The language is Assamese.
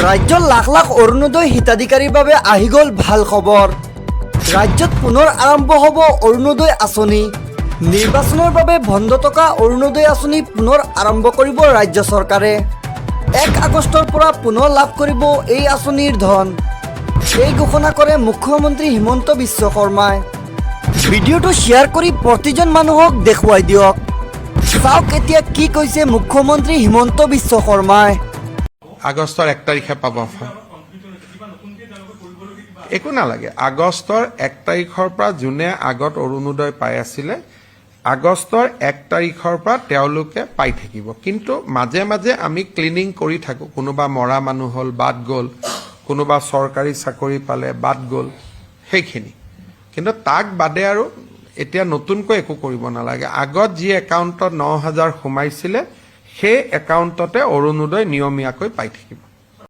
ৰাজ্যৰ লাখ লাখ অৰুণোদয় হিতাধিকাৰীৰ বাবে আহি গ'ল ভাল খবৰ। ৰাজ্যত পুনৰ আৰম্ভ হ'ব অৰুণোদয় আঁচনি। নিৰ্বাচনৰ বাবে বন্ধ থকা অৰুণোদয় আঁচনি পুনৰ আৰম্ভ কৰিব ৰাজ্য চৰকাৰে। 1 আগষ্টৰ পৰা পুনৰ লাভ কৰিব এই আঁচনিৰ ধন। এই ঘোষণা কৰে মুখ্যমন্ত্ৰী হিমন্ত বিশ্ব শৰ্মাই। ভিডিঅ'টো শ্বেয়াৰ কৰি প্ৰতিজন মানুহক দেখুৱাই দিয়ক। চাওক এতিয়া কি কৈছে মুখ্যমন্ত্ৰী হিমন্ত বিশ্ব শৰ্মাই। আগষ্টৰ 1 তাৰিখে পাব। একো নালাগে। আগষ্টৰ 1 তাৰিখৰ পৰা যোনে আগত অৰুণোদয় পাই আছিলে, আগষ্টৰ 1 তাৰিখৰ পৰা তেওঁলোকে পাই থাকিব। কিন্তু মাজে মাজে আমি ক্লিনিং কৰি থাকোঁ। কোনোবা মৰা মানুহ হ'ল, বাদ গ'ল, কোনোবা চৰকাৰী চাকৰি পালে, বাদ গ'ল, সেইখিনি। কিন্তু তাক বাদে আৰু এতিয়া নতুনকৈ একো কৰিব নালাগে। আগত যি একাউণ্টত 9,000 সোমাইছিলে, সেই একাউণ্টতে অৰুণোদয় নিয়মীয়াকৈ পাই থাকিব।